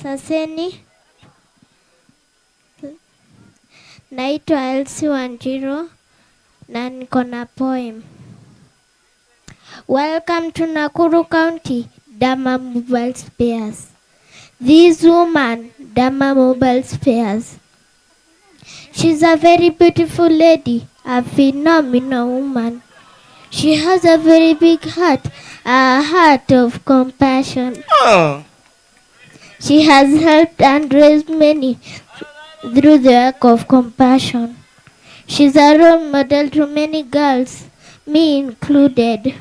Saseni. Naitwa Elsie Wanjiru na niko na poem. Welcome to Nakuru County, Dama Mobile Spares. This woman, Dama Mobile Spares. She's a very beautiful lady, a phenomenal woman. She has a very big heart, a heart of compassion. Oh. She has helped and raised many through the work of compassion. She's a role model to many girls, me included.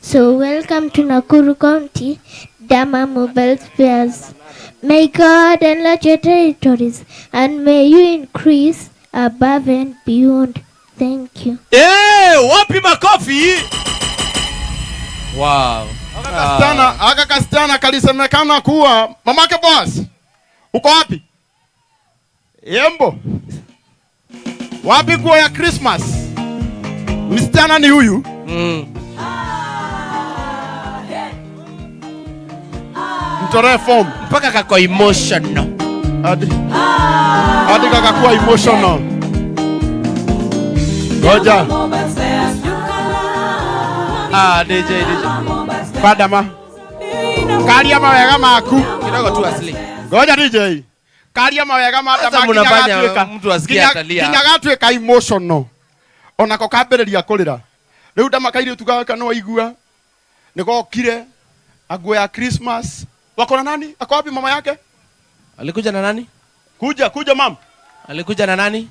So welcome to Nakuru County, Dama Mobile Spares. May God enlarge your territories and may you increase above and beyond. Thank you. Eh, wapi makofi? Wow. Aka kasichana kalisemekana kuwa mamake boss. Uko wapi? Yembo. Wapi kuwa ya Christmas? Msichana ni huyu. Mtoree form. Mpaka kako emotional. Hadi kakakuwa emotional. Ngoja. Ah, DJ DJ. Padama. Karia mawega maku. Kidogo tu asili. Ngoja DJ. Karia mawega ma Sasa Dama nginya mnafanya gatuĩka. mtu asikie atalia. Nginya gatuĩka emotional. Onako kambĩrĩria kũrĩra. Rĩu Dama kairĩtu gaka no aigua. Nĩgokire aguo ya Christmas. Wako na nani? Ako wapi mama yake? Alikuja na nani? Kuja, kuja mam. Alikuja na nani?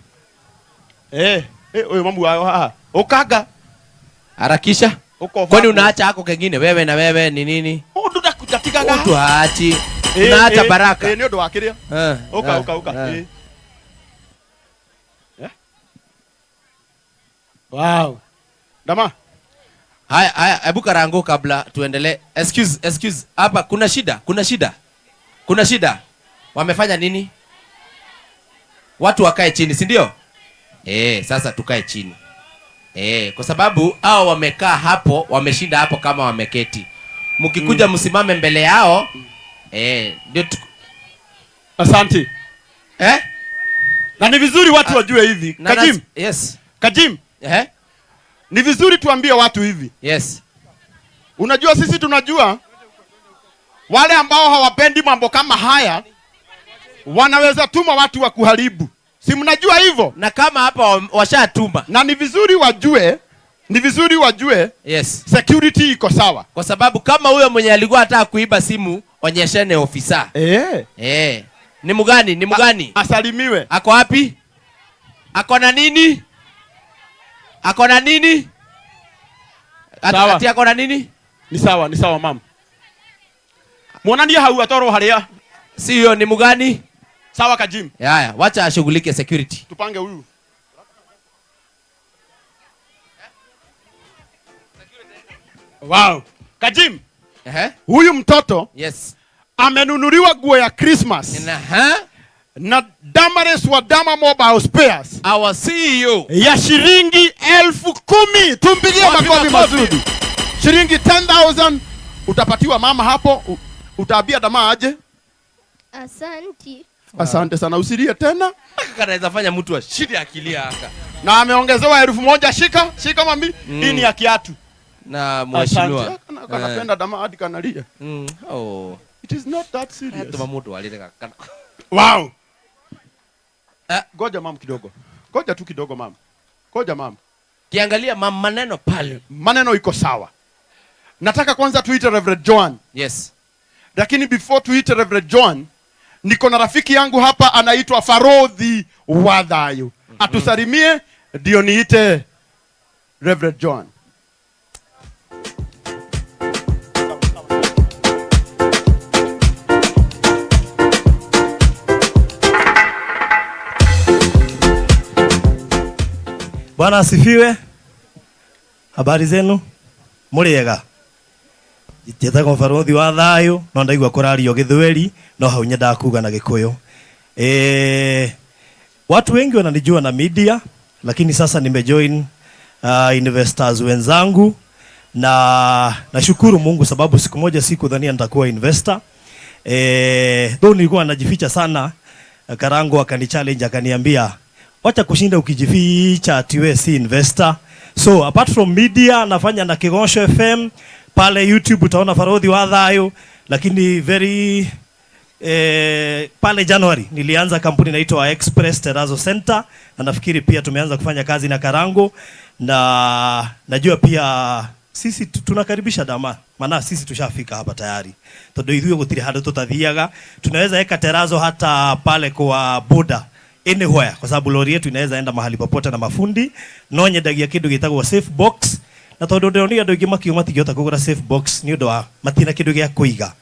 Huyu mamu wao haha. Ukaga. Harakisha. Uko Kwani vaku. unaacha hako kengine wewe na wewe ni nini? Undu ndakutatigaga. Mtu haachi. Unaacha baraka. Ni undu wa kiria. Uka, uka, uka. Wow. Dama. Haya, haya, hebu karango kabla tuendelee. Excuse, excuse. Hapa kuna shida, kuna shida. Kuna shida. Wamefanya nini? Watu wakae chini, si ndio? Sasa tukae chini. Kwa sababu hao wamekaa hapo, wameshinda hapo kama wameketi. Mkikuja msimame mbele yao. Ndio tu- Asante. Na ni vizuri watu wajue hivi. Kajim. Yes. Kajim. Ni vizuri tuambie watu hivi. Yes. Unajua sisi tunajua wale ambao hawapendi mambo kama haya wanaweza tuma watu wa kuharibu. Si mnajua hivyo? Na kama hapa washatuma. Na ni vizuri wajue, ni vizuri wajue. Yes. Security iko sawa. Kwa sababu kama huyo mwenye alikuwa anataka kuiba simu, onyeshene ofisa. Ni mgani? Ni mgani? Asalimiwe. Ako wapi? Ako na nini? Ako na nini? Sawa. Ati ako na nini? Ni sawa, ni sawa mama. Muonanie hau atoro haria. Si hiyo ni mgani? Sawa Kajim. Haya, wacha ashughulike security. Tupange huyu. Wow. Kajim. Huyu mtoto Yes. amenunuliwa nguo ya Christmas. Na Damaris wa Dama Mobile Spares. Our CEO. Ya shilingi 10,000. Tumpigie Wapi makofi makofi? mazuri. Shilingi 10,000 utapatiwa mama hapo. Utaambia Dama aje? Asante. Asante sana, usilie tena. Kanaweza fanya mtu ashinde akili haka. Na ameongezewa 1,000. Shika, shika mami. Hii ni ya kiatu. Na mheshimiwa. Asante. Kanapenda Dama hadi kanalia. Oh. It is not that serious. Hata mtu alile kana. Wow. Ngoja mam kidogo. Ngoja tu kidogo mam. Ngoja mam. Kiangalia mam maneno pale. Maneno iko sawa. Nataka kwanza tuite Reverend Joan. Yes. Lakini before tuite Reverend Joan, niko na rafiki yangu hapa anaitwa Farodhi Wadhayo. Atusalimie ndio niite Reverend Joan. Bwana asifiwe. Habari zenu? Muriega. Njĩtagwo Barothi wa Thayo, no ndaigua kũrario Gĩthweri, no hau nyendaga kuga na Gĩkũyũ. Watu wengi wananijua na media, lakini sasa nimejoin investors wenzangu na nashukuru Mungu sababu siku moja sikudhania nitakuwa investor. Though nilikuwa najificha sana, Karango akani-challenge akaniambia wacha kushinda ukijificha ati wewe si investor. So apart from media nafanya na Kigosho FM pale YouTube utaona Farodhi wa Thayo, lakini very pale January nilianza kampuni inaitwa Express Terrazzo Center, na nafikiri pia tumeanza kufanya kazi na Karango, na najua pia sisi tunakaribisha Dama, maana sisi tushafika hapa tayari tondu ithuĩ gũtirĩ handũ tũtathiaga. Tunaweza eka terazo hata pale kwa border anywhere, kwa sababu lori yetu inaweza enda mahali popote na mafundi. No nyendagia kindu gitagwo safe box, na tondu ndĩronire andũ aingĩ makiuma matingĩhota kũgũra safe box nĩ ũndũ wa matina kĩndũ gĩa kũiga.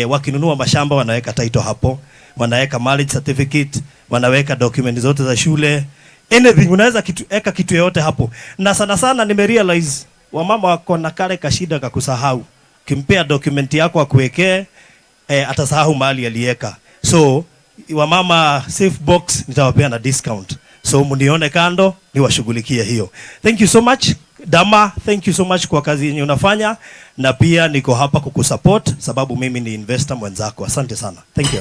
Wakinunua mashamba wanaweka title hapo, wanaweka marriage certificate, wanaweka document zote za shule, anything unaweza eka kitu yoyote hapo. Na sana sana nimerealize wamama wako na kale kashida ka kusahau. Ukimpea document yako akuwekee, atasahau mahali aliweka. So wamama, safe box nitawapea na discount. So mnione kando niwashughulikie hiyo. Thank you so much Dama, thank you so much kwa kazi yenye unafanya, na pia niko hapa kukusupport sababu mimi ni investor mwenzako. Asante sana. Thank you.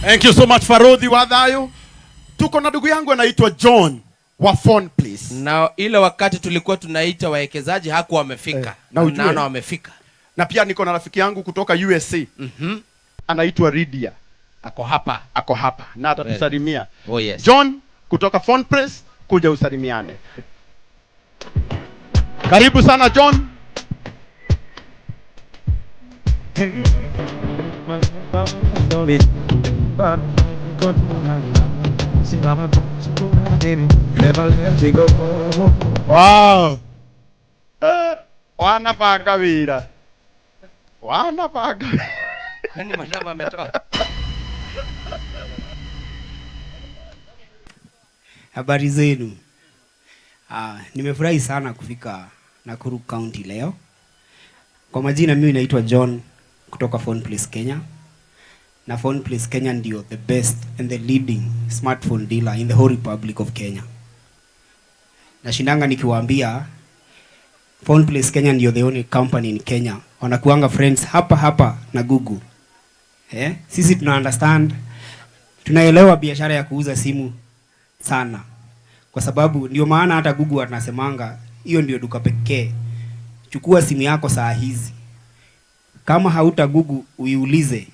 Thank you so much Farodhi wa Thayo. Tuko na ndugu yangu anaitwa John wa Phone Place. Na ile wakati tulikuwa tunaita wawekezaji hakuwa wamefika. Na ujue, Naona wamefika. Na pia niko na rafiki yangu kutoka USA. Anaitwa Lydia. Ako hapa. Ako hapa na atatusalimia. Oh yes. John kutoka Phone Place, kuja usalimiane. Karibu sana John. Wow. Wanapanga wira. Wanapanga. Kwani madam ametoa? Habari zenu. Nimefurahi sana kufika Nakuru County leo. Kwa majina mimi naitwa John kutoka Phone Place Kenya. Na Phone Place Kenya ndio the best and the leading smartphone dealer in the whole Republic of Kenya. Nashindanga nikiwaambia Phone Place Kenya ndio the only company in Kenya wanakuanga friends hapa hapa na Google. Sisi tuna understand, tunaelewa biashara ya kuuza simu sana. Kwa sababu ndio maana hata Google anasemanga hiyo ndio duka pekee. Chukua simu yako saa hizi. Kama hauta Google uiulize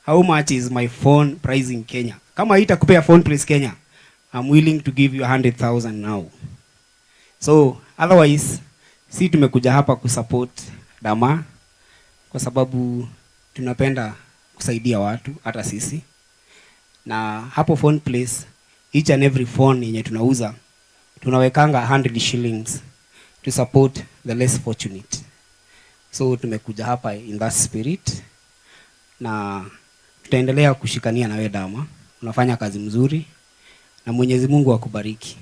how much is my phone price in Kenya. Kama haitakupea Phone Place Kenya, I'm willing to give you 100,000 now. So otherwise si tumekuja hapa kusupport Dama kwa sababu tunapenda kusaidia watu hata sisi. Na hapo Phone Place each and every phone yenye tunauza tunawekanga 100 shillings to support the less fortunate. So tumekuja hapa in that spirit na tutaendelea kushikania na wewe Dama. Unafanya kazi mzuri na Mwenyezi Mungu akubariki.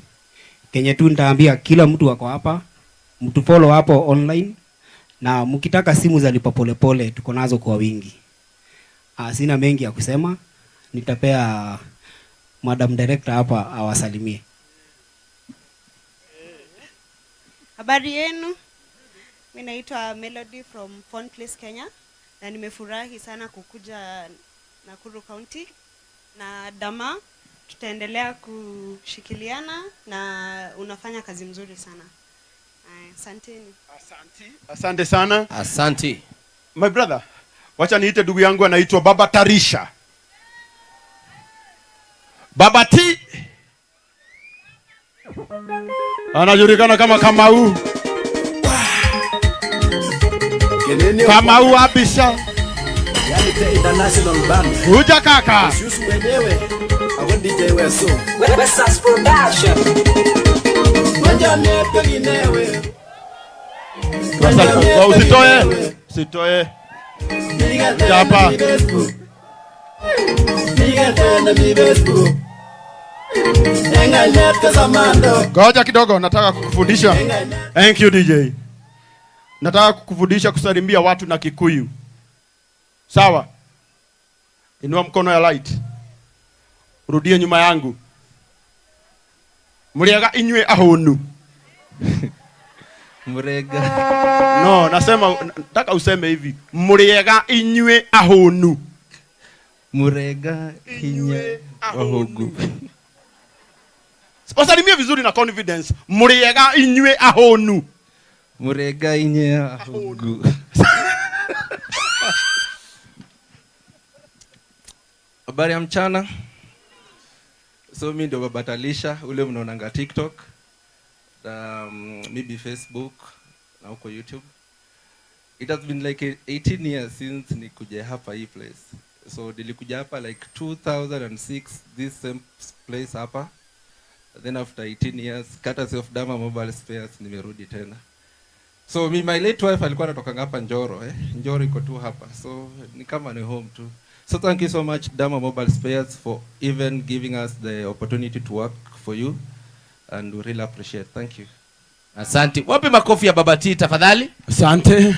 Kenye tu nitaambia kila mtu wako hapa, mtu follow hapo online, na mkitaka simu za lipa polepole tuko nazo kwa wingi. Sina mengi ya kusema, nitapea Madam Director hapa awasalimie. Habari yenu? Mimi naitwa Melody from Phone Place Kenya na nimefurahi sana kukuja Nakuru County na Dama. Tutaendelea kushikiliana na unafanya kazi mzuri sana. Asanteni. Asante. Asante sana. Asante. My brother, wacha niite ndugu yangu anaitwa Baba Tarisha. Baba T. Anajulikana kama Kamau. Kamau Abisha. Yani the international band. Kuja kaka. Usihusu wenyewe. Awe DJ Weso. Wesas Production. Sasa, usitoe. Usitoe. Hapa. Ngoja kidogo, nataka kukufundisha. Thank you DJ. Nataka kukufundisha kusalimia watu na Kikuyu. Sawa? Inua mkono ya light. Rudie nyuma yangu. Muriaga inywe ahonu. Murega. No, nasema nataka useme hivi. Muriaga inywe ahonu. Murega hinya wahugu. Wasalimie vizuri na confidence. Muriega inywe ahonu. Murega inya ahugu. Habari ya mchana. So mi ndio Baba Talisha ule mnaonanga TikTok, maybe Facebook na huko YouTube. It has been like 18 years since nikuje hapa hii place. So nilikuja hapa like 2006, this same place hapa. Then after 18 years, courtesy of Dama Mobile Spares, nimerudi tena. So mi, my late wife alikuwa anatoka hapa Njoro, eh? Njoro iko tu hapa. So ni kama ni home tu. So thank you so much, Dama Mobile Spares, for even giving us the opportunity to work for you, and we really appreciate. Thank you. Asante. Wapi makofi ya Baba T tafadhali? Asante.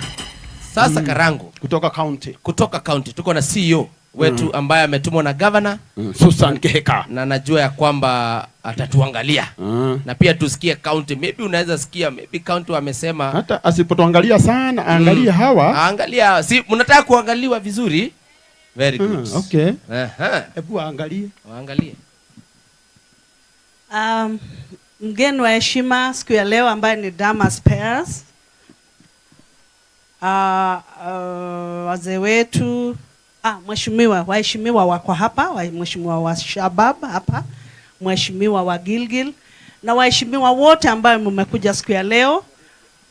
Sasa Karangu. Kutoka county. Kutoka county. Tuko na CEO wetu ambaye ametumwa na governor Susan Kihika. Na najua ya kwamba atatuangalia. Na pia tusikie county. Maybe unaweza sikia, maybe county wamesema hata asipotuangalia sana, angalia hawa. Angalia, si mnataka kuangaliwa vizuri? Very good. Okay. Aha. Hebu angalie. Waangalie. Mgeni wa heshima siku ya leo ambaye ni Dama Spares. Wazee wetu, mheshimiwa, waheshimiwa wako hapa, mheshimiwa wa Shabab hapa, mheshimiwa wa Gilgil na waheshimiwa wote ambao mmekuja siku ya leo,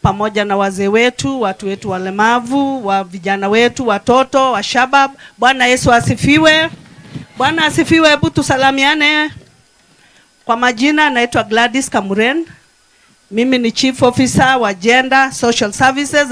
pamoja na wazee wetu, watu wetu walemavu, wa vijana wetu, watoto wa Shabab. Bwana Yesu asifiwe. Bwana asifiwe. Hebu tusalamiane. Kwa majina naitwa Gladys Kamuren. Mimi ni Chief Officer wa Gender Social Services.